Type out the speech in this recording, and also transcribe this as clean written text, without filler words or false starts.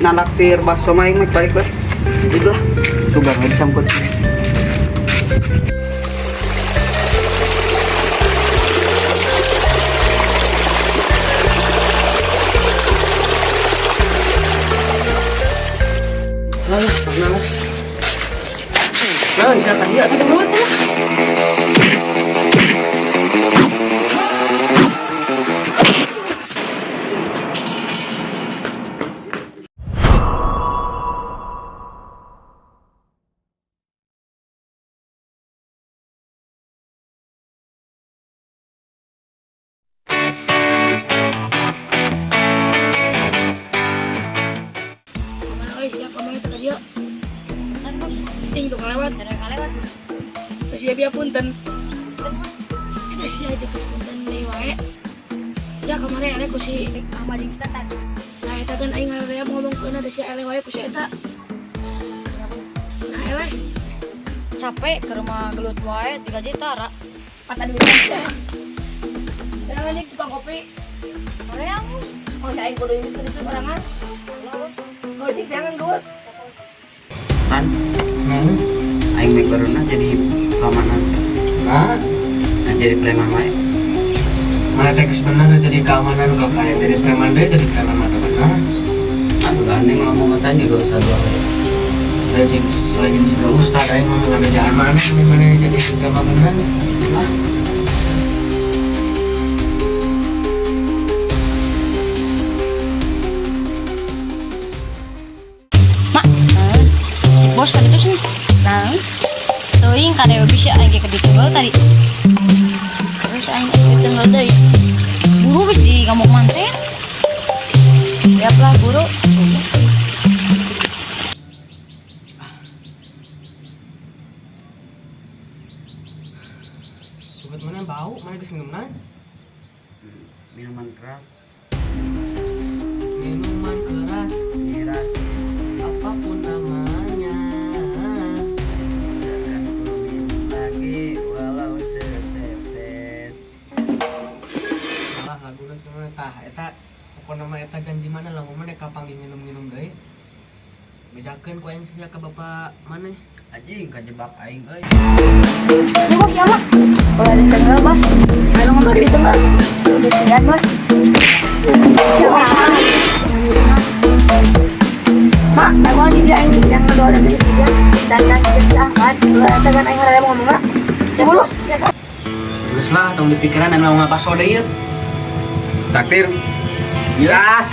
Nalaktir bakso mah aing mah balik lah. Jadi lah, sugan we disangkut. Lah, panas. Nah, siapa dia? Ada mulut lah. Kemana euy, siapa mana teh dia? Cing tuh kelewat. Ada kalewat. Terus ya biar punten. Ada sih aja terus punten deui wae. Sia kamari eleh ku si Ahmad jeung kita tadi. Nah, eta kan aing ngareream ngomongkeun ada si eleh wae ku si eta. Nah, eleh. Capek ke rumah gelut wae 3 juta ra. Patah duit. Jangan anjing tukang kopi. Hoream. Oh, ya aing kudu ini itu barangan. Oh, ini jangan gelut. Tan, Nah, aing mah barunya jadi keamanan. nah, Nah, jadi preman wae. mana teks bener jadi keamanan kalau kayak jadi preman deh, jadi preman mata bener. Aduh, aneh ngomong tanya juga ustad wae. Dan sih selain si ustad aing mah ngabejaan mana nih mana jadi sama bener. Lah, Mak. Bos kan itu sih. Nah. Teuing ka dewe bisa aing ge ke ditu tadi. Terus aing ditinggal deui. Buru geus di ngamuk manten. Siap lah, buru. Suket mana bau, mana geus minumna? Minuman keras, Minuman keras, miras, apapun namanya. takkan ku minum lagi walau setetes. Salah laguna semua tah eta pokona mah eta janji mana lah mana kapanggih minum-minum deui. Bejakeun ku aing sia ka bapak maneh. Anjing kajebak aing euy. Ini bos siapa? Oh, ada tengah, bos. Ayo ngomong di tengah. Udah bos. Siapa? Mak, aku aja yang yang ngedoa dari sini dan dan kan. Eta kan aing ngareream ngomong mak. Ya buru. Geus lah tong dipikiran anu ngabaso deui ieu. Takdir. Miras.